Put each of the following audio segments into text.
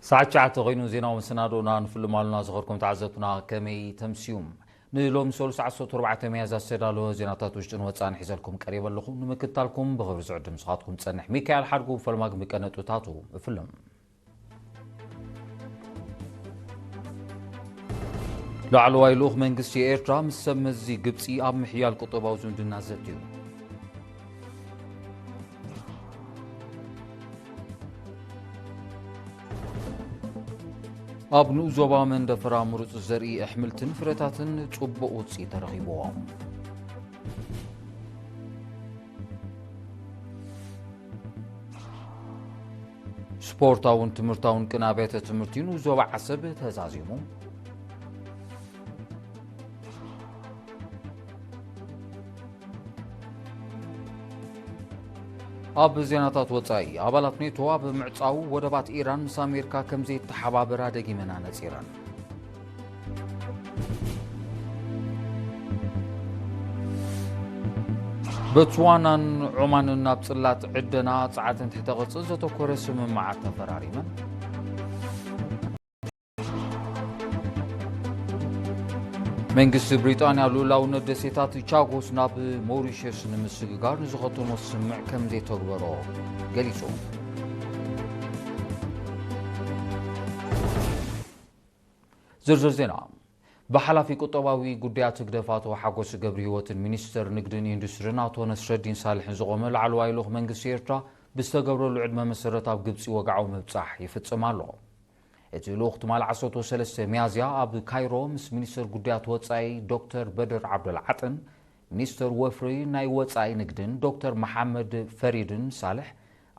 ሰዓት ትሽዓተ ኮይኑ ዜናዊ መሰናድኦና ንፍልም ኣሉና። ዝኸርኩም ተዓዘብትና ከመይ ተምስዩም? ንሎሚ ሰሉስ ዓሰርተ ኣርባዕተ ሚያዝያ ዝተዳለወ ዜናታት ውሽጥን ወፃእን ሒዘልኩም ቀሪበ ኣለኹ። ንምክትታልኩም ብኽብሪ ዝዕድም ንስኻትኩም ዝፀንሕ ሚካኤል ሓድጉ። ፈለማ ግን ብቀነጥብታቱ እፍልም። ላዕለዋይ ልኡኽ መንግስቲ ኤርትራ ምስ ሰብ መዚ ግብጺ ኣብ ምሕያል ቁጠባዊ ዝምድና ዘትዩ። ኣብ ንኡስ ዞባ መንደፈራ ምሩጽ ዘርኢ ኣሕምልትን ፍረታትን ጽቡቕ ውጽኢት ተረኺብዎ። ስፖርታውን ትምህርታውን ቅነ ኣብያተ ትምህርቲ ንኡስ ዞባ ዓሰብ ተዛዚሙ። ኣብ ዜናታት ወጻኢ፣ ኣባላት ኔቶ ኣብ ምዕጻው ወደባት ኢራን ምስ ኣሜሪካ ከም ዘይተሓባበራ ደጊመን ኣነጺረን። ቦትስዋናን ዖማንን ኣብ ጽላት ዕደና ጸዓትን ትሕተ ቅርጽን ዘተኮረ ስምምዓት ተፈራሪመን። መንግስቲ ብሪጣንያ ልኡላውነት ደሴታት ቻጎስ ናብ ሞሪሸስ ንምስግጋር ንዝኸተኖ ስምምዕ ከም ዘይተግበሮ ገሊጹ። ዝርዝር ዜና። ብሓላፊ ቁጠባዊ ጉዳያት ህግደፍ ኣቶ ሓጎስ ገብረህይወትን ሚኒስተር ንግድን ኢንዱስትሪን ኣቶ ነስረዲን ሳልሕን ዝቖመ ላዕለዋይ ልኡኽ መንግስቲ ኤርትራ ብዝተገብረሉ ዕድመ መሰረት ኣብ ግብጺ ወግዓዊ ምብጻሕ ይፍጽም ኣሎ። እቲ ልኡኽ ትማሊ ዓሰርተ ሰለስተ ሚያዝያ ኣብ ካይሮ ምስ ሚኒስተር ጉዳያት ወጻኢ ዶክተር በድር ዓብደልዓጥን ሚኒስተር ወፍሪ ናይ ወጻኢ ንግድን ዶክተር መሓመድ ፈሪድን ሳልሕ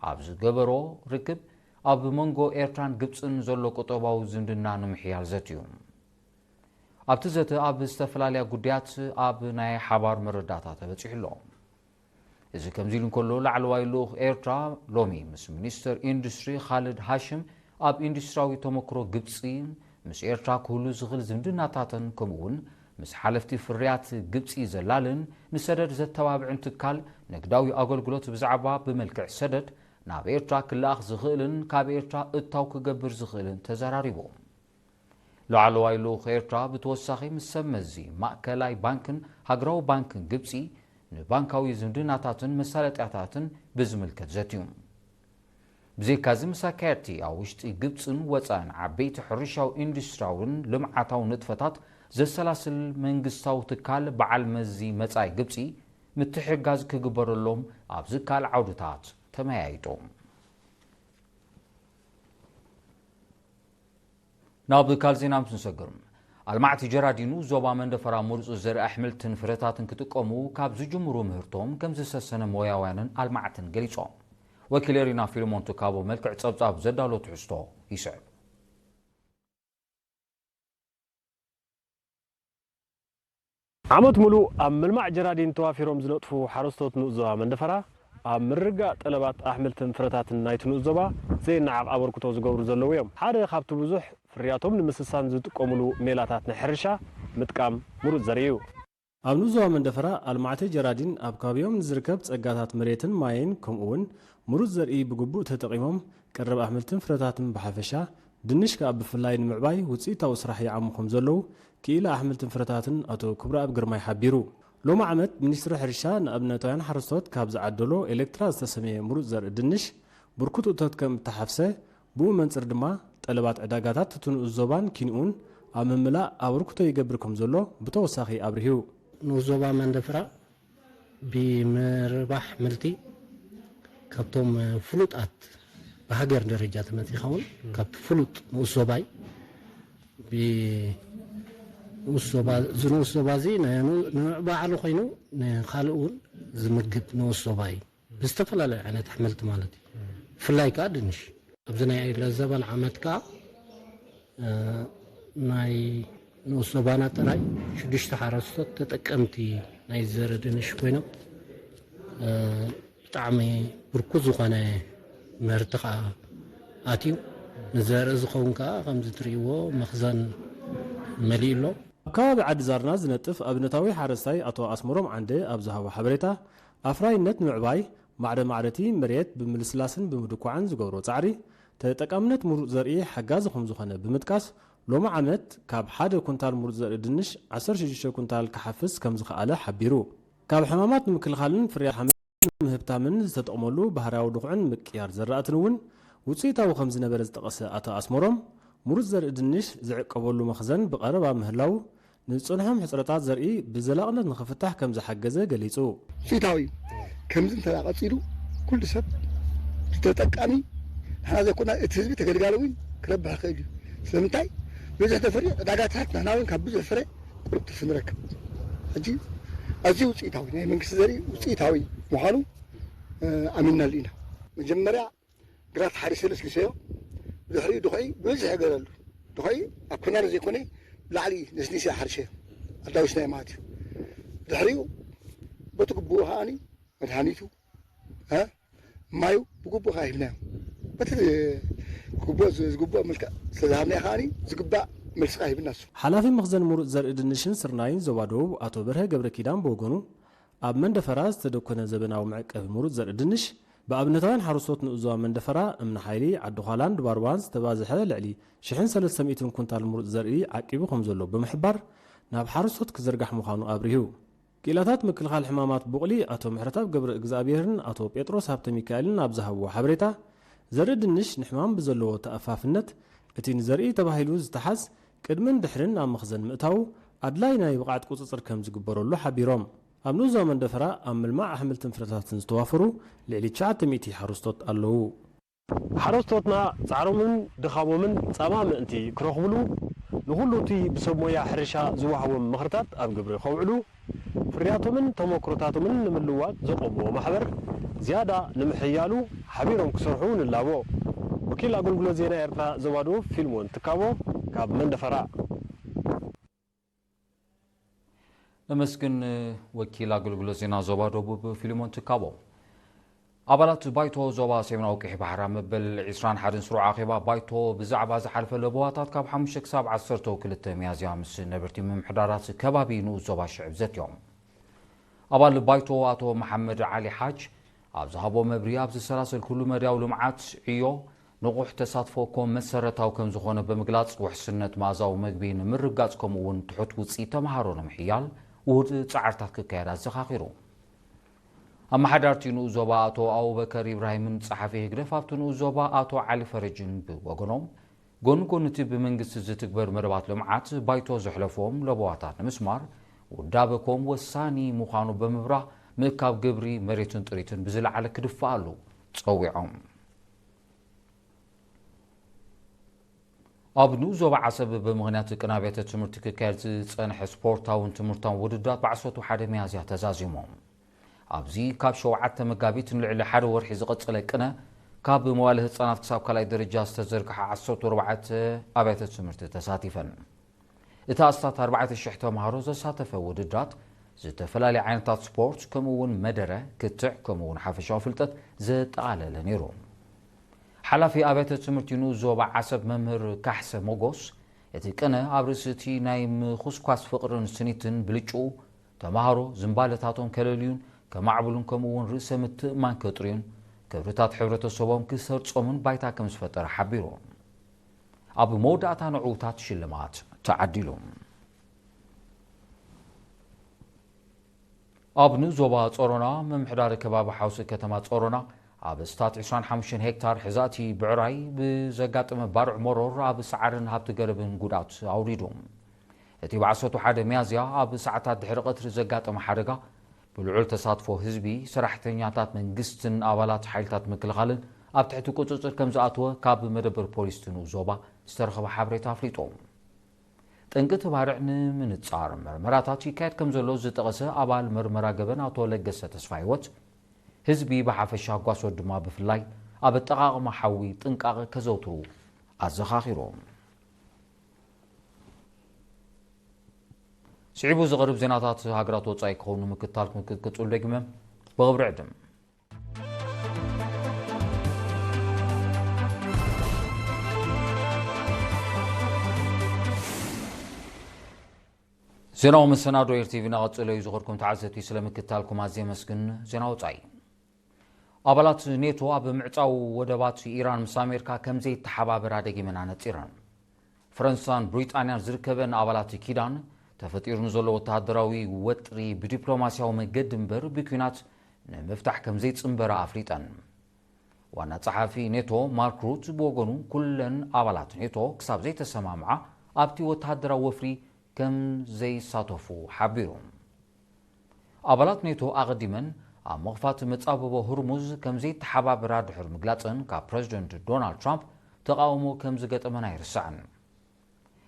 ኣብ ዝገበሮ ርክብ፣ ኣብ መንጎ ኤርትራን ግብጽን ዘሎ ቁጠባዊ ዝምድና ንምሕያል ዘትዩ። ኣብቲ ዘተ ኣብ ዝተፈላለያ ጉዳያት ኣብ ናይ ሓባር መረዳእታ ተበጺሑ ኣሎ። እዚ ከምዚ ኢሉ እንከሎ፣ ላዕለዋይ ልኡኽ ኤርትራ ሎሚ ምስ ሚኒስተር ኢንዱስትሪ ካልድ ሃሽም ኣብ ኢንዱስትሪያዊ ተመክሮ ግብጺ ምስ ኤርትራ ክህሉ ዝኽእል ዝምድናታትን ከምኡ እውን ምስ ሓለፍቲ ፍርያት ግብጺ ዘላልን ንሰደድ ዘተባብዕን ትካል ንግዳዊ ኣገልግሎት ብዛዕባ ብመልክዕ ሰደድ ናብ ኤርትራ ክለኣኽ ዝኽእልን ካብ ኤርትራ እታው ክገብር ዝኽእልን ተዘራሪቡ። ላዕለዋይ ልኡኽ ኤርትራ ብተወሳኺ ምስ ሰብ መዚ ማእከላይ ባንክን ሃገራዊ ባንክን ግብጺ ንባንካዊ ዝምድናታትን መሳለጥያታትን ብዝምልከት ዘትዩ። ብዘይካዚ ምስ ኣካየድቲ ኣብ ውሽጢ ግብጽን ወጻእን ዓበይቲ ሕርሻዊ ኢንዱስትሪያውን ልምዓታዊ ንጥፈታት ዘሰላስል መንግስታዊ ትካል በዓል መዚ መጻኢ ግብጺ ምትሕግጋዝ ክግበረሎም ኣብ ዝከኣል ዓውድታት ተመያይጡ። ናብ ካልእ ዜና ምስ ንሰግር፣ ኣልማዕቲ ጀራዲኑ ዞባ መንደፈራ ምሩፅ ዘርኢ ኣሕምልትን ፍረታትን ክጥቀሙ ካብ ዝጅምሩ ምህርቶም ከም ዝሰሰነ ሞያውያንን ኣልማዕትን ገሊጾም። ወኪል ኤሪና ፊልሞን ትካቦ መልክዕ ጸብጻብ ዘዳሎ ትሕዝቶ ይስዕብ። ዓመት ሙሉእ ኣብ ምልማዕ ጀራዲን ተዋፊሮም ዝነጥፉ ሓረስቶት ንኡስ ዞባ መንደፈራ፣ ኣብ ምርግጋእ ጠለባት ኣሕምልትን ፍረታትን ናይቲ ንኡስ ዞባ ዘይነዓቕ ኣበርክቶ ዝገብሩ ዘለዉ እዮም። ሓደ ካብቲ ብዙሕ ፍርያቶም ንምስሳን ዝጥቀሙሉ ሜላታት ናይ ሕርሻ ምጥቃም ምሩፅ ዘርኢ እዩ። ኣብ ንኡስ ዞባ መንደፈራ ኣልማዕቲ ጀራዲን ኣብ ከባቢኦም ንዝርከብ ጸጋታት መሬትን ማይን ከምኡ እውን ምሩፅ ዘርኢ ብግቡእ ተጠቒሞም ቀረብ ኣሕምልትን ፍረታትን ብሓፈሻ ድንሽ ከኣ ብፍላይ ንምዕባይ ውጽኢታዊ ስራሕ ይዓሙ ከም ዘለዉ ክኢላ ኣሕምልትን ፍረታትን ኣቶ ክብረኣብ ግርማይ ሓቢሩ። ሎሚ ዓመት ሚኒስትሪ ሕርሻ ንኣብነታውያን ሓረስቶት ካብ ዝዓደሎ ኤሌክትራ ዝተሰመየ ምሩፅ ዘርኢ ድንሽ ብርኩት እቶት ከም እተሓፍሰ፣ ብኡ መንጽር ድማ ጠለባት ዕዳጋታት እቲ ንኡስ ዞባን ኪንኡን ኣብ ምምላእ ኣበርክቶ ይገብር ከም ዘሎ ብተወሳኺ ኣብሪሁ። ንኡስ ዞባ መንደፍራ ብምርባሕ ምልቲ ካብቶም ፍሉጣት ብሃገር ደረጃ ተመጺኻ እውን ካብቲ ፍሉጥ ንኡስ ዞባይ ብንኡስ ዞባ፣ እዚ ንኡስ ዞባ እዚ ናይ ኑ-፣ ንባዕሉ ኮይኑ ንኻልእ እውን ዝምግብ ንኡስ ዞባ እዩ። ብዝተፈላለዩ ዓይነት ኣሕምልቲ ማለት እዩ። ብፍላይ ከዓ ድንሽ። ኣብዚ ናይ ለዘባን ዓመት ከዓ፣ እ፣ ናይ ንኡስ ዞባና ጥራይ ሽዱሽተ ሓረስቶት ተጠቀምቲ ናይ ዘርኢ ድንሽ ኮይኖም፣ እ፣ ብጣዕሚ ብርኩት ዝኾነ ምህርቲ ከዓ ኣትዩ። ንዘርኢ ዝኸውን ከዓ ከምዚ ትርእይዎ መኽዘን መሊኡ ኣሎ። ኣብ ከባቢ ዓዲ ዛርና ዝነጥፍ ኣብነታዊ ሓረስታይ ኣቶ ኣስመሮም ዓንደ ኣብ ዝሃቦ ሓበሬታ፣ ኣፍራይነት ንምዕባይ ማዕረ ማዕረቲ መሬት ብምልስላስን ብምድኳዕን ዝገብሮ ጻዕሪ፣ ተጠቃምነት ምሩፅ ዘርኢ ሓጋዚ ከምዝኾነ ብምጥቃስ፣ ሎሚ ዓመት ካብ ሓደ ኩንታል ምሩፅ ዘርኢ ድንሽ ዓሰርተ ሽዱሽተ ኩንታል ክሓፍስ ከምዝኸኣለ ሓቢሩ። ካብ ሕማማት ንምክልኻልን ፍርያት ሓመድን ምህብታምን ዝተጠቕመሉ ባህርያዊ ድኹዕን ምቅያር ዘራእትን እውን ውፅኢታዊ ከምዝነበረ ዝጠቐሰ ኣቶ ኣስመሮም፣ ምሩፅ ዘርኢ ድንሽ ዝዕቀበሉ መኽዘን ብቐረባ ምህላው፣ ንዝጸንሖም ሕጽረታት ዘርኢ ብዘላቕነት ንኽፍታሕ ከም ዝሓገዘ ገሊጹ። ውፅኢታዊ እዩ። ከምዚ እንተ ደኣ ቀጺሉ፣ ኩሉ ሰብ ተጠቃሚ፣ ንሕና ዘይኮና እቲ ህዝቢ ተገልጋሊ እውን ክረብሕ ይኽእል እዩ። ስለምንታይ? ብዙሕ ተፈርዩ ዕዳጋታት ንሕና እውን ካብ ብዙሕ ፍረ ቁሩብ ትርፊ ንረክብ። ሕጂ ኣዝዩ ውፅኢታዊ፣ ናይ መንግስቲ ዘርኢ ውፅኢታዊ ምዃኑ፣ እ፣ ኣሚንናሉ ኢና። መጀመርያ ግራት ሓሪሰ ለስሊሰዮ። ብድሕሪኡ ድኹዒ ብብዝሒ ይገረሉ። ድኹዒ ኣብ ኩርናር ዘይኮነ ብላዕሊ ነስኒሰ ሓሪሰዮ። ኣዳዊስናዮ ማለት እዩ። ድሕሪኡ በቲ ግቡኡ ከዓኒ መድሃኒቱ፣ እ፣ ማዩ ብግቡእ ከዓ ሂብናዮ። በቲ ግቡእ፣ ዝግቡእ መልክዕ ስለዝሃብናዮ ከዓኒ ዝግባእ መልሲ ከዓ ሂብና እሱ። ሓላፊ መኽዘን ምሩፅ ዘርኢ ድንሽን ስርናይን ዞባ ደቡብ ኣቶ በርሀ ገብረ ኪዳን ብወገኑ፣ ኣብ መንደፈራ ዝተደኮነ ዘበናዊ መዕቀቢ ምሩፅ ዘርኢ ድንሽ፣ ብኣብነታውያን ሓረስቶት ንኡስ ዞባ መንደፈራ፣ እምኒ ሓይሊ፣ ዓዲ ዃላን ድባርባን ዝተባዝሐ ልዕሊ ሽሕን ሰለስተ ሚእትን ኩንታል ምሩፅ ዘርኢ ዓቂቡ ከም ዘሎ ብምሕባር፣ ናብ ሓረስቶት ክዝርጋሕ ምዃኑ ኣብሪሁ። ክኢላታት ምክልኻል ሕማማት ቡቕሊ ኣቶ ምሕረትኣብ ገብረ እግዚኣብሄርን ኣቶ ጴጥሮስ ሃብተ ሚካኤልን ኣብ ዝሃብዎ ሓበሬታ፣ ዘርኢ ድንሽ ንሕማም ብዘለዎ ተኣፋፍነት፣ እቲ ንዘርኢ ተባሂሉ ዝተሓዝ ቅድምን ድሕርን ናብ መኽዘን ምእታው ኣድላይ ናይ ብቕዓት ቁጽጽር ከም ዝግበረሉ ሓቢሮም። ኣብ ንኡስ ዞባ መንደፈራ ኣብ ምልማዕ ኣሕምልትን ፍረታትን ዝተዋፈሩ ልዕሊ ትሽዓተ ሚእቲ ሓረስቶት ኣለዉ። ሓረስቶትና ጻዕሮምን ድኻሞምን ጻማ ምእንቲ ክረኽብሉ፣ ንኹሉ እቲ ብሰብ ሞያ ሕርሻ ዝወሃቦም ምኽርታት ኣብ ግብሪ ከውዕሉ፣ ፍርያቶምን ተመክሮታቶምን ንምልዋጥ ዘቆምዎ ማሕበር ዝያዳ ንምሕያሉ ሓቢሮም ክሰርሑ ንላቦ። ወኪል ኣገልግሎት ዜና ኤርትራ ዞባ ደቡብ ፊልሞን ትካቦ ካብ መንደፈራ። ነመስግን ወኪል ኣገልግሎት ዜና ዞባ ደቡብ ፊልሞን ትካቦ። ኣባላት ባይቶ ዞባ ሰሜናዊ ቀይሕ ባሕሪ ኣብ መበል ዕስራን ሓደን ስሩዕ ኣኼባ ባይቶ ብዛዕባ ዝሓለፈ ለበዋታት ካብ ሓሙሽተ ክሳብ ዓሰርተ ክልተ ሚያዝያ ምስ ነበርቲ ምምሕዳራት ከባቢ ንኡስ ዞባ ሽዕብ ዘትዮም። ኣባል ባይቶ ኣቶ መሓመድ ዓሊ ሓጅ ኣብ ዝሃቦ መብርሂ፣ ኣብ ዝሰላሰል ኩሉ መዳያዊ ልምዓት ዕዮ ንቑሕ ተሳትፎ እኮ መሰረታዊ ከም ዝኾነ ብምግላጽ፣ ውሕስነት መኣዛዊ መግቢ ንምርጋጽ ከምኡ እውን ትሑት ውጽኢት ተመሃሮ ንምሕያል ውሁድ ጻዕርታት ክካየድ ኣዘኻኺሩ። ኣመሓዳርቲ ንኡስ ዞባ ኣቶ ኣቡበከር ኢብራሂምን ጸሓፊ ህግደፍ ኣብቲ ንኡስ ዞባ ኣቶ ዓሊ ፈረጅን ብወገኖም፣ ጎኒ ጎኒ እቲ ብመንግስቲ ዝትግበር መደባት ልምዓት ባይቶ ዘሕለፎም ለበዋታት ንምስማር ውዳበ ኮም ወሳኒ ምዃኑ ብምብራህ፣ ምእካብ ግብሪ መሬትን ጥሪትን ብዝለዓለ ክድፍኣሉ ጸዊዖም። ኣብ ንኡስ ዞባ ዓሰብ ብምኽንያት ቅነ ኣብያተ ትምህርቲ ክካየድ ዝጸንሐ ስፖርታውን ትምህርታውን ውድድራት ብዓሰርተ ሓደ ሚያዝያ ተዛዚሙ። ኣብዚ ካብ ሸውዓተ መጋቢት ንልዕሊ ሓደ ወርሒ ዝቐጸለ ቅነ፣ ካብ መዋለ ህጻናት ክሳብ ካልኣይ ደረጃ ዝተዘርግሓ ዓሰርተ ኣርባዕተ ኣብያተ ትምህርቲ ተሳቲፈን። እቲ ኣስታት ኣርባዕተ ሽሕ ተምሃሮ ዘሳተፈ ውድድራት፣ ዝተፈላለዩ ዓይነታት ስፖርት፣ ከምኡ እውን መደረ፣ ክትዕ፣ ከምኡ እውን ሓፈሻዊ ፍልጠት ዘጠቓለለ ነይሩ። ሓላፊ ኣብያተ ትምህርቲ ንኡስ ዞባ ዓሰብ መምህር ካሕሰ ሞጎስ፣ እቲ ቅነ ኣብ ርእሲ እቲ ናይ ምኹስኳስ ፍቕርን ስኒትን ብልጭኡ፣ ተምሃሮ ዝንባለታቶም ከለልዩን ከማዕብሉን ከምኡ እውን ርእሰ ምትእምማን ከጥርዩን ክብርታት ሕብረተሰቦም ክሰርጾምን ባይታ ከም ዝፈጠረ ሓቢሩ። ኣብ መወዳእታ ንዕዉታት ሽልማት ተዓዲሉ። ኣብ ንኡስ ዞባ ጾሮና ምምሕዳር ከባቢ ሓውሲ ከተማ ጾሮና ኣብ ስታት ዕስራን ሓሙሽተን ሄክታር ሕዛእቲ ብዕራይ ብዘጋጠመ ባርዕ መሮር ኣብ ሰዓርን ሃብቲ ገረብን ጉድኣት ኣውሪዱ። እቲ ብ ዓሰርተ ሓደ ሚያዝያ ኣብ ሰዓታት ድሕሪ ቀትሪ ዘጋጠመ ሓደጋ፣ ብልዑል ተሳትፎ ህዝቢ፣ ሰራሕተኛታት መንግስትን ኣባላት ሓይልታት ምክልኻልን ኣብ ትሕቲ ቁጽጽር ከም ዝኣተወ ካብ መደበር ፖሊስ እቲ ንኡስ ዞባ ዝተረኸበ ሓበሬታ ኣፍሊጡ። ጠንቂ እቲ ባርዕ ንምንጻር መርመራታት ይካየድ ከም ዘሎ ዝጠቐሰ ኣባል መርመራ ገበን ኣቶ ለገሰ ተስፋሂወት፣ ህዝቢ ብሓፈሻ፣ ጓሶት ድማ ብፍላይ ኣብ ኣጠቓቕማ ሓዊ ጥንቃቐ ከዘውትሩ ኣዘኻኺሩ። ስዒቡ ዝቐርብ ዜናታት ሃገራት ወጻኢ ክኸውን ንምክትታልኩም ክትቅጽሉ ደግመ ብኽብሪ ዕድም። ዜናዊ መሰናዶ ኤር ቲቪ እናቐጸለ እዩ። ዝኸድኩም ተዓዘብቲ ስለ ምክትታልኩም ኣዝየ ኣመስግን። ዜና ወጻኢ። ኣባላት ኔቶ ኣብ ምዕጻው ወደባት ኢራን ምስ ኣሜሪካ ከም ዘይተሓባበራ ደጊመን ኣነጺረን። ፈረንሳን ብሪጣንያን ዝርከበን ኣባላት ኪዳን፣ ተፈጢሩ ንዘሎ ወተሃደራዊ ወጥሪ ብዲፕሎማስያዊ መገዲ እምበር ብኲናት ንምፍታሕ ከም ዘይጽንበራ ኣፍሊጠን። ዋና ጸሓፊ ኔቶ ማርክ ሩት ብወገኑ፣ ኩለን ኣባላት ኔቶ ክሳብ ዘይተሰማምዓ ኣብቲ ወተሃደራዊ ወፍሪ ከም ዘይሳተፉ ሓቢሩ። ኣባላት ኔቶ ኣቐዲመን ኣብ ምኽፋት መጻብቦ ሁርሙዝ ከም ዘይተሓባበራ ድሕሪ ምግላጸን፣ ካብ ፕረዚደንት ዶናልድ ትራምፕ ተቓውሞ ከም ዝገጠመን ኣይርሳዕን።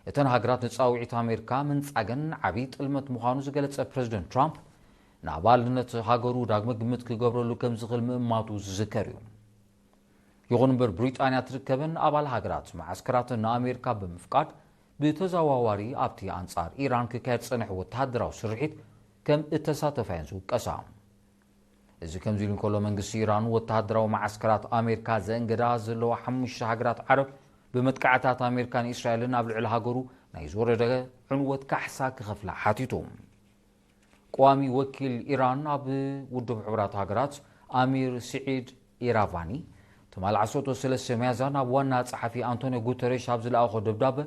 እተን ሃገራት ንጻውዒት ኣሜሪካ ምንጻገን ዓብዪ ጥልመት ምዃኑ ዝገለጸ ፕረዚደንት ትራምፕ፣ ንኣባልነት ሃገሩ ዳግመ ግምት ክገብረሉ ከም ዝኽእል ምእማቱ ዝዝከር እዩ። ይኹን እምበር፣ ብሪጣንያ ትርከበን ኣባል ሃገራት መዓስከራተን ንኣሜሪካ ብምፍቃድ፣ ብተዘዋዋሪ ኣብቲ ኣንጻር ኢራን ክካየድ ዝጸንሐ ወተሃደራዊ ስርሒት ከም እተሳተፋ እየን ዝውቀሳ። እዚ ከምዚ ኢሉ እንከሎ፣ መንግስቲ ኢራን ወተሃደራዊ መዓስከራት ኣሜሪካ ዘእንገዳ ዘለዋ ሓሙሽተ ሃገራት ዓረብ፣ ብመጥቃዕታት ኣሜሪካን እስራኤልን ኣብ ልዕሊ ሃገሩ ናይ ዝወረደ ዕንወት ካሕሳ ክኸፍላ ሓቲቱ። ቀዋሚ ወኪል ኢራን ኣብ ውድብ ሕቡራት ሃገራት ኣሚር ስዒድ ኢራቫኒ፣ ትማል ዓሰርተ ሰለስተ ሚያዝያ ናብ ዋና ጸሓፊ ኣንቶኒዮ ጉተረሽ ኣብ ዝለኣኾ ደብዳበ፣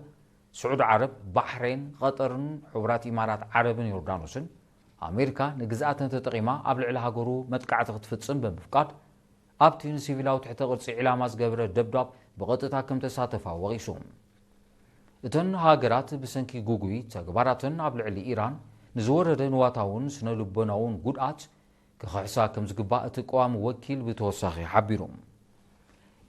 ስዑድ ዓረብ፣ ባሕሬን፣ ቐጠርን፣ ሕቡራት ኢማራት ዓረብን ዮርዳኖስን፣ ኣሜሪካ ንግዝኣተን ተጠቒማ ኣብ ልዕሊ ሃገሩ መጥቃዕቲ ክትፍጽም ብምፍቃድ፣ ኣብቲ ንሲቪላዊ ትሕተ ቅርጺ ዒላማ ዝገበረ ደብዳብ ብቐጥታ ከም ተሳተፋ ወቒሱ። እተን ሃገራት ብሰንኪ ግጉይ ተግባራተን ኣብ ልዕሊ ኢራን ንዝወረደ ንዋታውን ስነ ልቦናውን ጉድኣት ክኽሕሳ ከም ዝግባእ እቲ ቀዋሚ ወኪል ብተወሳኺ ሓቢሩ።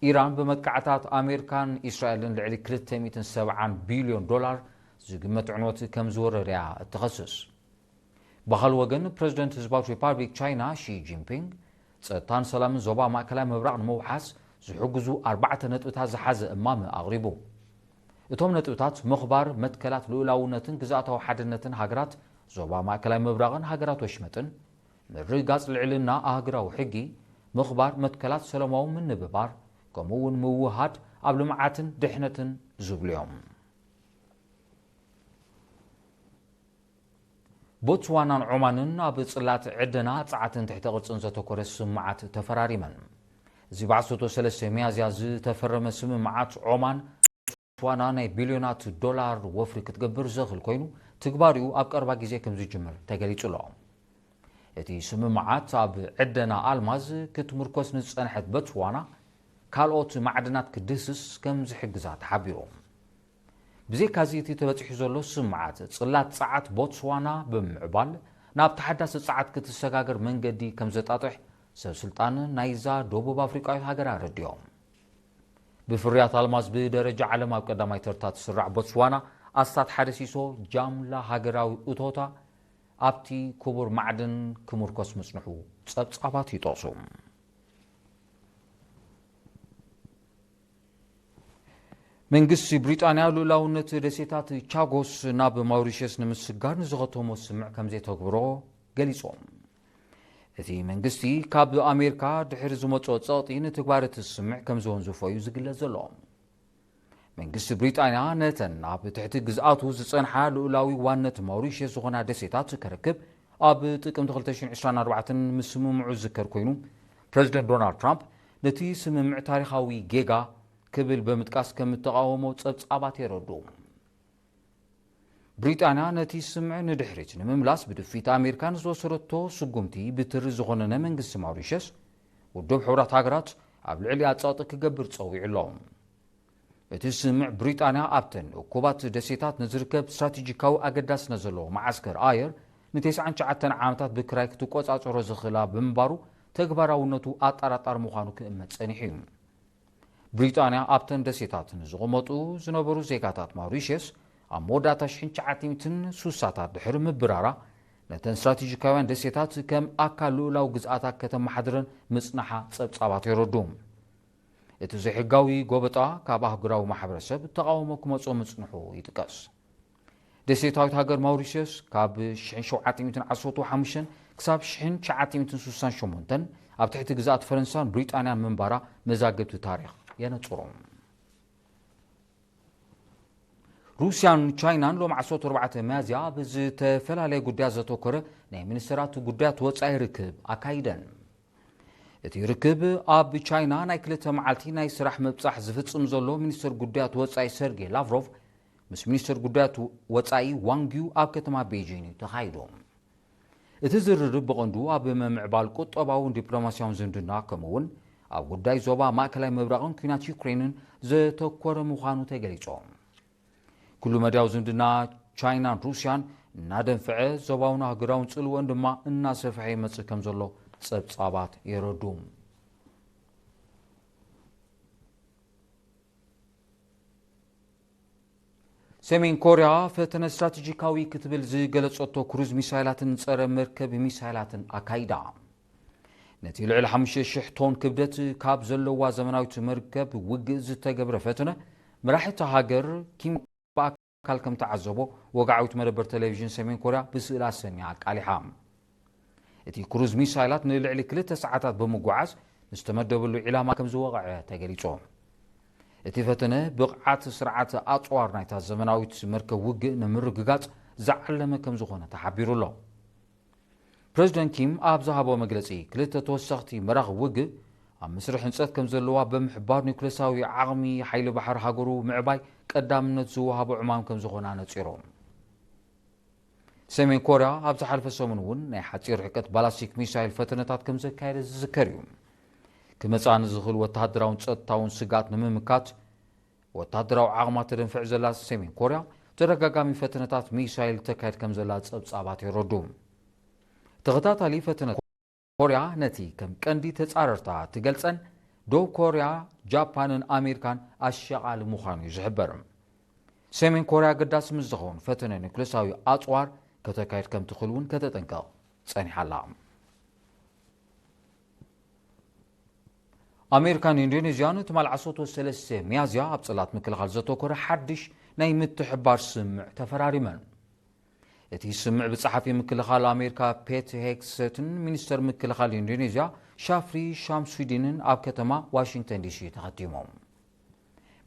ኢራን ብመጥቃዕታት ኣሜሪካን እስራኤልን ልዕሊ ክልተ ሚእትን ሰብዓን ቢልዮን ዶላር ዝግመት ዕንወት ከም ዝወረደያ እትኸስስ። ብኻልእ ወገን፣ ፕረዚደንት ህዝባዊት ሪፓብሊክ ቻይና ሺ ጂንፒንግ፣ ጸጥታን ሰላምን ዞባ ማእከላይ ምብራቕ ንምውሓስ ዝሕግዙ ኣርባዕተ ነጥብታት ዝሓዘ እማመ ኣቕሪቡ። እቶም ነጥብታት፣ ምኽባር መትከላት ልኡላውነትን ግዝኣታዊ ሓድነትን ሃገራት ዞባ ማእከላይ ምብራቕን ሃገራት ወሽመጥን፣ ምርግጋጽ ልዕልና ኣህጉራዊ ሕጊ፣ ምኽባር መትከላት ሰላማዊ ምንብባር፣ ከምኡ እውን ምውህሃድ ኣብ ልምዓትን ድሕነትን ዝብሉ እዮም። ቦትስዋናን ዖማንን ኣብ ጽላት ዕደና፣ ጸዓትን ትሕተ ቅርጽን ዘተኮረ ስምምዓት ተፈራሪመን። እዚ ብ ዓሰርተ ሰለስተ ሚያዝያ ዝተፈረመ ስምምዓት፣ ዖማን ቦትስዋና ናይ ቢልዮናት ዶላር ወፍሪ ክትገብር ዘኽእል ኮይኑ፣ ትግባሪኡ ኣብ ቀረባ ግዜ ከም ዝጅምር ተገሊጹ ኣሎ። እቲ ስምምዓት፣ ኣብ ዕደና ኣልማዝ ክትምርኮስ ንዝጸንሐት ቦትስዋና፣ ካልኦት ማዕድናት ክትድህስስ ከም ዝሕግዛ ተሓቢሩ። ብዘይካዚ፣ እቲ ተበጺሑ ዘሎ ስምምዓት፣ ጽላት ጸዓት ቦትስዋና ብምምዕባል ናብ ተሓዳሲ ጸዓት ክትሰጋገር መንገዲ ከም ዘጣጥሕ ሰብ ስልጣን ናይዛ ደቡብ ኣፍሪቃዊት ሃገር ኣረዲኦም። ብፍርያት ኣልማዝ ብደረጃ ዓለም ኣብ ቀዳማይ ተርታ ትስራዕ ቦትስዋና፣ ኣስታት ሓደ ሲሶ ጃምላ ሃገራዊ እቶታ ኣብቲ ክቡር ማዕድን ክምርኮስ ምጽንሑ ጸብጻባት ይጠቕሱ። መንግስቲ ብሪጣንያ ልኡላውነት ደሴታት ቻጎስ ናብ ማውሪሸስ ንምስጋር ንዝኸተሞ ስምምዕ ከም ዘይተግብሮ ገሊጾም። እቲ መንግስቲ፣ ካብ ኣሜሪካ ድሕሪ ዝመጾ ጸቕጢ ንትግባር እቲ ስምምዕ ከም ዘወንዝፎ እዩ ዝግለጽ ዘሎ። መንግስቲ ብሪጣንያ፣ ነተን ኣብ ትሕቲ ግዝኣቱ ዝጸንሓ ልኡላዊ ዋነት ማውሪሸስ ዝኾና ደሴታት ከረክብ ኣብ ጥቅምቲ ክልተ ሽሕን ዕስራን ኣርባዕተን ምስምምዑ ዝዝከር ኮይኑ፣ ፕረዚደንት ዶናልድ ትራምፕ ነቲ ስምምዕ ታሪኻዊ ጌጋ ክብል ብምጥቃስ ከም እተቓወሞ ጸብጻባት የረድኡ። ብሪጣንያ ነቲ ስምምዕ ንድሕሪት ንምምላስ ብድፊት ኣሜሪካ ንዝወሰደቶ ስጉምቲ ብትሪ ዝኾነነ መንግስቲ ማውሪሸስ፣ ውድብ ሕቡራት ሃገራት ኣብ ልዕሊኣ ጸቕጢ ክገብር ጸዊዑ ኣሎ። እቲ ስምምዕ፣ ብሪጣንያ ኣብተን እኩባት ደሴታት ንዝርከብ ስትራቴጂካዊ ኣገዳስነት ዘለዎ መዓስከር ኣየር ንተስዓን ትሽዓተን ዓመታት ብክራይ ክትቆጻጸሮ ዝኽእላ ብምንባሩ፣ ተግባራውነቱ ኣጠራጣሪ ምዃኑ ክእመት ጸኒሑ እዩ። ብሪጣንያ ኣብተን ደሴታት ንዝቕመጡ ዝነበሩ ዜጋታት ማውሪሸስ፣ ኣብ መወዳእታ ሽሕን ትሽዓተ ሚእትን ስሳታት ድሕሪ ምብራራ፣ ነተን ስትራቴጂካውያን ደሴታት ከም ኣካል ልኡላዊ ግዝኣታ ከተመሓድረን ምጽናሓ ጸብጻባት የረድኡ። እቲ ዘይሕጋዊ ጎበጣ ካብ ኣህጉራዊ ማሕበረሰብ ተቓውሞ ክመጾ ምጽንሑ ይጥቀስ። ደሴታዊት ሃገር ማውሪሸስ፣ ካብ ሽሕን ሸውዓተ ሚእትን ዓሰርተ ሓሙሽተን ክሳብ ሽሕን ትሽዓተ ሚእትን ስሳን ሸሞንተን ኣብ ትሕቲ ግዝኣት ፈረንሳን ብሪጣንያን ምንባራ መዛግብቲ ታሪኽ የነጽሩ። ሩስያን ቻይናን ሎም ዓሰርተ ኣርባዕተ ሚያዝያ ኣብ ዝተፈላለየ ጉዳያት ዘተኮረ ናይ ሚኒስተራት ጉዳያት ወጻኢ ርክብ ኣካይደን። እቲ ርክብ ኣብ ቻይና ናይ ክልተ መዓልቲ ናይ ስራሕ ምብጻሕ ዝፍጽም ዘሎ ሚኒስትር ጉዳያት ወጻኢ ሰርጌይ ላቭሮቭ ምስ ሚኒስትር ጉዳያት ወጻኢ ዋንግ ዩ ኣብ ከተማ ቤጂን እዩ ተኻይዱ። እቲ ዝርርብ ብቐንዱ ኣብ ምምዕባል ቁጠባውን ዲፕሎማስያውን ዝምድና፣ ከምኡ እውን ኣብ ጉዳይ ዞባ ማእከላይ ምብራቕን ኲናት ዩክሬንን ዘተኮረ ምዃኑ ተገሊጹ። ኩሉ መዳያዊ ዝምድና ቻይናን ሩስያን እናደንፍዐ፣ ዞባውን ኣህጉራውን ጽልወን ድማ እናሰፍሐ ይመጽእ ከም ዘሎ ጸብጻባት የረዱ። ሰሜን ኮርያ ፈተነ ስትራቴጂካዊ ክትብል ዝገለጸቶ ክሩዝ ሚሳይላትን ጸረ መርከብ ሚሳይላትን ኣካይዳ። ነቲ ልዕሊ ሓሙሽተ ሽሕ ቶን ክብደት ካብ ዘለዋ ዘመናዊት መርከብ ውግእ ዝተገብረ ፈተነ፣ መራሒ እታ ሃገር ኪም ብኣካል ከም ተዓዘቦ ወግዓዊት መደበር ቴሌቪዥን ሰሜን ኮርያ ብስእሊ ኣሰንያ ኣቃሊሓ። እቲ ክሩዝ ሚሳይላት ንልዕሊ ክልተ ሰዓታት ብምጉዓዝ ንዝተመደበሉ ዒላማ ከም ዝወቕዐ ተገሊጹ። እቲ ፈተነ ብቕዓት ስርዓት ኣጽዋር ናይታ ዘመናዊት መርከብ ውግእ ንምርግጋጽ ዝዓለመ ከም ዝኾነ ተሓቢሩ ኣሎ። ፕረዚደንት ኪም ኣብ ዝሃቦ መግለጺ፣ ክልተ ተወሰኽቲ መራኽብ ውግእ ኣብ መስርሕ ህንጸት ከም ዘለዋ ብምሕባር፣ ኒውክለሳዊ ዓቕሚ ሓይሊ ባሕሪ ሃገሩ ምዕባይ ቀዳምነት ዝወሃቦ ዕማም ከም ዝኾነ ኣነጺሩ። ሰሜን ኮርያ ኣብ ዝሓለፈ ሰሙን እውን ናይ ሓጺር ርሕቀት ባላስቲክ ሚሳይል ፈተነታት ከም ዘካየደ ዝዝከር እዩ። ክመጽኣ ንዝኽእል ወተሃደራውን ጸጥታውን ስግኣት ንምምካት ወተሃደራዊ ዓቕማ ተደንፍዕ ዘላ ሰሜን ኮርያ፣ ተደጋጋሚ ፈተነታት ሚሳይል ተካይድ ከም ዘላ ጸብጻባት የረዱ። ተኸታታሊ ፈተነ ኮርያ ነቲ ከም ቀንዲ ተጻረርታ ትገልጸን ደቡብ ኮርያ፣ ጃፓንን ኣሜሪካን ኣሻቓሊ ምዃኑ እዩ ዝሕበር። ሰሜን ኮርያ ኣገዳሲ ምስ ዝኸውን ፈተነ ኒውክለሳዊ ኣጽዋር ከተካይድ ከም ትኽእል እውን ከተጠንቅቕ ጸኒሓ ኣላ። ኣሜሪካን ኢንዶኔዥያን ትማል ዓሰርተ ሰለስተ ሚያዝያ ኣብ ጽላት ምክልኻል ዘተኮረ ሓድሽ ናይ ምትሕባር ስምምዕ ተፈራሪመን። እቲ ስምምዕ ብጸሓፊ ምክልኻል ኣሜሪካ ፔት ሄግሰትን ሚኒስተር ምክልኻል ኢንዶኔዥያ ሻፍሪ ሻምሱዲንን ኣብ ከተማ ዋሽንግተን ዲሲ ተኸቲሞም።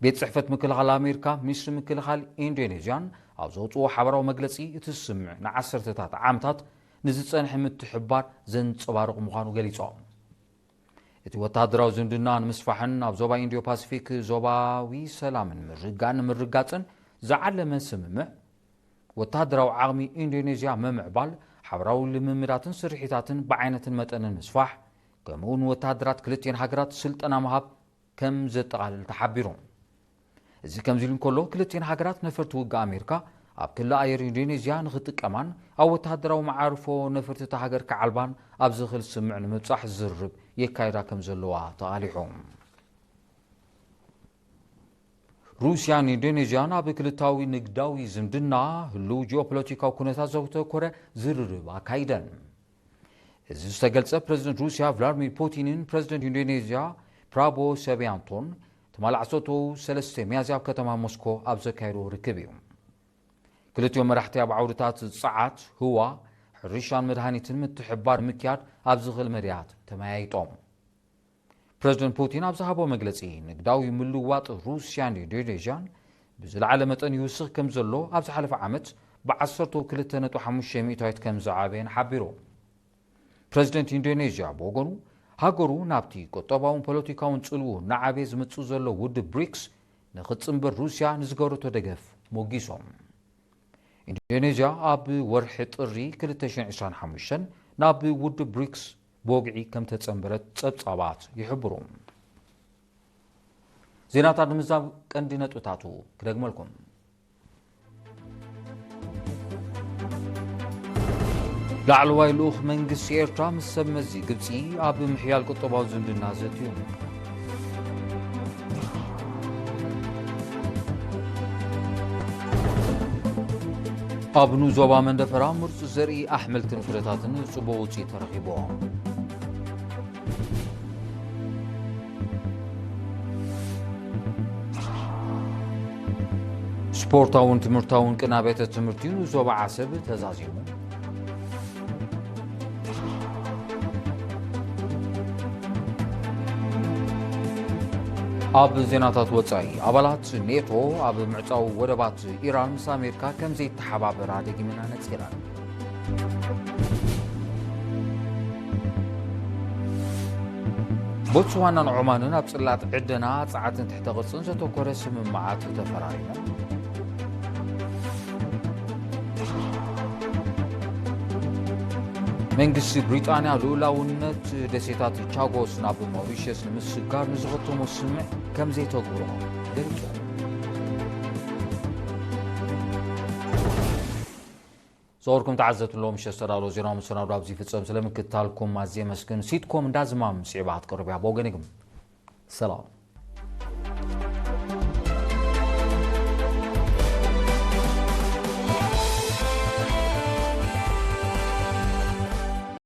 ቤት ጽሕፈት ምክልኻል ኣሜሪካ፣ ሚኒስትሪ ምክልኻል ኢንዶኔዥያን ኣብ ዘውጽኦ ሓበራዊ መግለጺ፣ እቲ ስምምዕ ንዓሰርተታት ዓመታት ንዝጸንሐ ምትሕብባር ዘንጸባርቕ ምዃኑ ገሊጾም። እቲ ወተሃደራዊ ዝምድና ንምስፋሕን ኣብ ዞባ ኢንዲዮ ፓሲፊክ ዞባዊ ሰላምን ምርግጋእን ንምርግጋጽን ዝዓለመ ስምምዕ፣ ወተሃደራዊ ዓቕሚ ኢንዶኔዥያ ምምዕባል፣ ሓበራዊ ልምምዳትን ስርሒታትን ብዓይነትን መጠንን ምስፋሕ፣ ከምኡውን ወተሃደራት ክልቲኤን ሃገራት ስልጠና ምሃብ ከም ዘጠቓልል ተሓቢሩ። እዚ ከምዚ ኢሉ እንከሎ፣ ክልቲኤን ሃገራት ነፈርቲ ውግእ ኣሜሪካ ኣብ ክሊ ኣየር ኢንዶኔዥያ ንኽጥቀማን ኣብ ወተሃደራዊ መዓርፎ ነፈርቲ እታ ሃገር ክዓልባን ኣብ ዝኽእል ስምምዕ ንምብጻሕ ዝርርብ የካይዳ ከም ዘለዋ ተቓሊሑ። ሩስያን ኢንዶኔዥያን ኣብ ክልታዊ ንግዳዊ ዝምድና ህሉው ጂኦፖለቲካዊ ኩነታት ዘተኮረ ዝርርብ ኣካይደን። እዚ ዝተገልጸ ፕረዚደንት ሩስያ ቭላድሚር ፑቲንን ፕረዚደንት ኢንዶኔዥያ ፕራቦ ሰቢያንቶን ትማሊ ዓሰርተ ሰለስተ ሚያዝያ ኣብ ከተማ ሞስኮ ኣብ ዘካየድዎ ርክብ እዩ። ክልቲኦም መራሕቲ ኣብ ዓውድታት ጸዓት፣ ህዋ፣ ሕርሻን መድሃኒትን ምትሕብባር ምክያድ ኣብ ዝኽእል መድያት ተመያይጦም። ፕረዚደንት ፑቲን ኣብ ዝሃቦ መግለጺ፣ ንግዳዊ ምልውዋጥ ሩስያን ኢንዶኔዥያን ብዝለዓለ መጠን ይውስኽ ከም ዘሎ ኣብ ዝሓለፈ ዓመት ብ ዓሰርተ ክልተ ነጥቢ ሓሙሽተ ሚእታዊት ከም ዝዓበየን ሓቢሩ። ፕረዚደንት ኢንዶኔዥያ ብወገኑ፣ ሃገሩ ናብቲ ቁጠባውን ፖለቲካውን ጽልዉ እናዓበየ ዝመጽእ ዘሎ ውድብ ብሪክስ ንኽትጽንበር ሩስያ ንዝገበረቶ ደገፍ ሞጊሶም። ኢንዶኔዥያ ኣብ ወርሒ ጥሪ ክልተ ሽሕን ዕስራን ሓሙሽተን ናብ ውድብ ብሪክስ ብወግዒ ከም ተጸንበረት ጸብጻባት ይሕብሩ። ዜናታት ንምዛብ ቀንዲ ነጥብታቱ ክደግመልኩም። ላዕለዋይ ልኡኽ መንግስቲ ኤርትራ ምስ ሰብ መዚ ግብጺ ኣብ ምሕያል ቁጠባዊ ዝምድና ዘትዩ። ኣብ ንኡስ ዞባ መንደፈራ ምርጹ ዘርኢ ኣሕምልትን ፍረታትን ጽቡቕ ውጽኢት ተረኺቡ። ስፖርታውን ትምህርታውን ቅነ ኣብያተ ትምህርቲ ንኡስ ዞባ ዓሰብ ተዛዚሙ። ኣብ ዜናታት ወጻኢ፣ ኣባላት ኔቶ ኣብ ምዕጻው ወደባት ኢራን ምስ ኣሜሪካ ከም ዘይተሓባበራ ደጊመን ኣነጺረን። ቦትስዋናን ዑማንን ኣብ ጽላት ዕደና፣ ጸዓትን ትሕተ ቅርጽን ዘተኮረ ስምምዓት ተፈራሪሞም። መንግስቲ ብሪጣንያ ልኡላውነት ደሴታት ቻጎስ ናብ ሞሪሸስ ንምስጋር ንዝኸተሞ ስምምዕ ከም ዘይተግብሮ ገሊጹ። ዝኸበርኩም ተዓዘብቲ፣ ሎም ምሸት ዝተዳለወ ዜናዊ መሰናዶ ኣብዚ ይፍጸም። ስለ ምክትታልኩም ኣዝየ የመስግን። ሲትኮም እንዳዝማም ስዒባ ክትቀርብ እያ። ብወገነይ ግን ሰላም።